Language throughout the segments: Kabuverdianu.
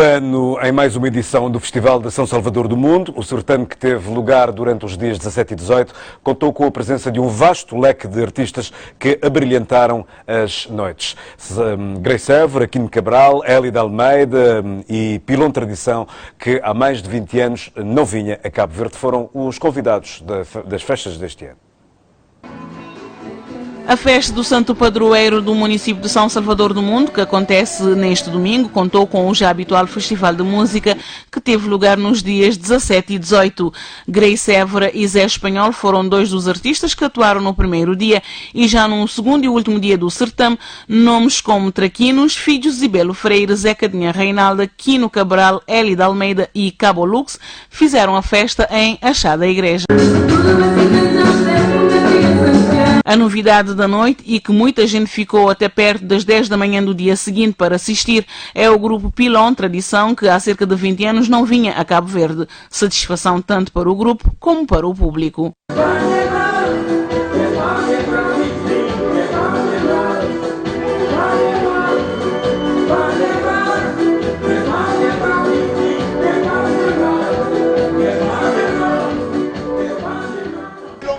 Ano em mais uma edição do Festival de São Salvador do Mundo. O certame que teve lugar durante os dias 17 e 18 contou com a presença de um vasto leque de artistas que abrilhantaram as noites. Grace Évora, Quino Cabral, Hélida Almeida e Pilon Tradição, que há mais de 20 anos não vinha a Cabo Verde, foram os convidados das festas deste ano. A festa do Santo Padroeiro do município de São Salvador do Mundo, que acontece neste domingo, contou com o já habitual Festival de Música, que teve lugar nos dias 17 e 18. Grace Évora e Zé Espanhol foram dois dos artistas que atuaram no primeiro dia e já no segundo e último dia do certame, nomes como Traquinos, Filhos e Belo Freire, Zeca Dinha Reinalda, Quino Cabral, Hélida Almeida e Cabo Lux fizeram a festa em Achada Igreja. A novidade da noite e que muita gente ficou até perto das 10 da manhã do dia seguinte para assistir é o grupo Pilon Tradição, que há cerca de 20 anos não vinha a Cabo Verde. Satisfação tanto para o grupo como para o público.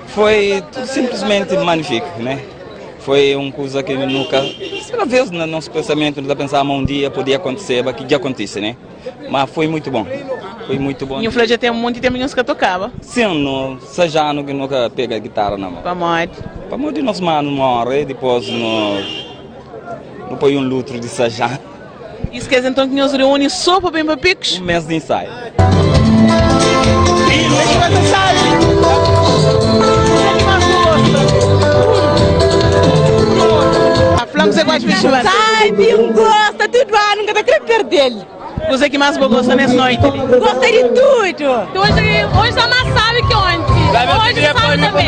Foi tudo simplesmente magnífico, né? Foi uma coisa que nunca, será vez no nosso pensamento, não pensava um dia podia acontecer, mas que já acontece, né? Mas foi muito bom. Foi muito bom. E o já tem um monte de tempo que tocava? Sim, no, seja ano que nunca pega a guitarra na mão. Para morte? Para morte nosso mano morre, depois no, no põe um lutro de seja. Isso quer dizer então que nos reúne só para bem para picos? Um mês de ensaio. Ai, gosta, tudo ano, nunca querer perder. Você que mais gosta nessa noite? Gosta de tudo. Hoje, hoje está mais sabe que ontem. Hoje sabe também.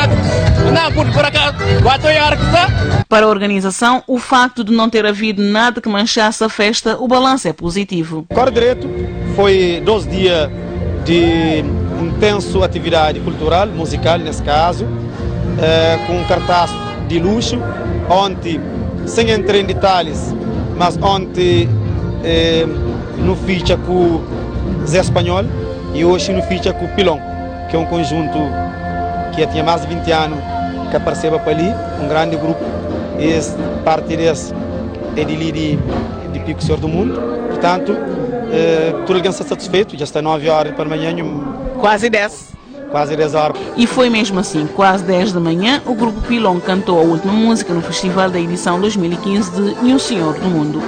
Não, por acaso, Para a organização, o facto de não ter havido nada que manchasse a festa, o balanço é positivo. Corre direito, foi 12 dias de intensa atividade cultural, musical nesse caso, com um cartaz de luxo. Ontem, sem entrar em detalhes, mas ontem no ficha com o Zé Espanhol e hoje no ficha com o Pilon, que é um conjunto que já tinha mais de 20 anos que apareceu para ali, um grande grupo, e parte desse é de ali de Pico Senhor do Mundo. Portanto, tudo alguém está satisfeito, já está 9 horas para manhã. Quase 10. Quase 10 horas. E foi mesmo assim, quase 10 da manhã, o grupo Pilon cantou a última música no festival da edição 2015 de Meu Senhor do Mundo.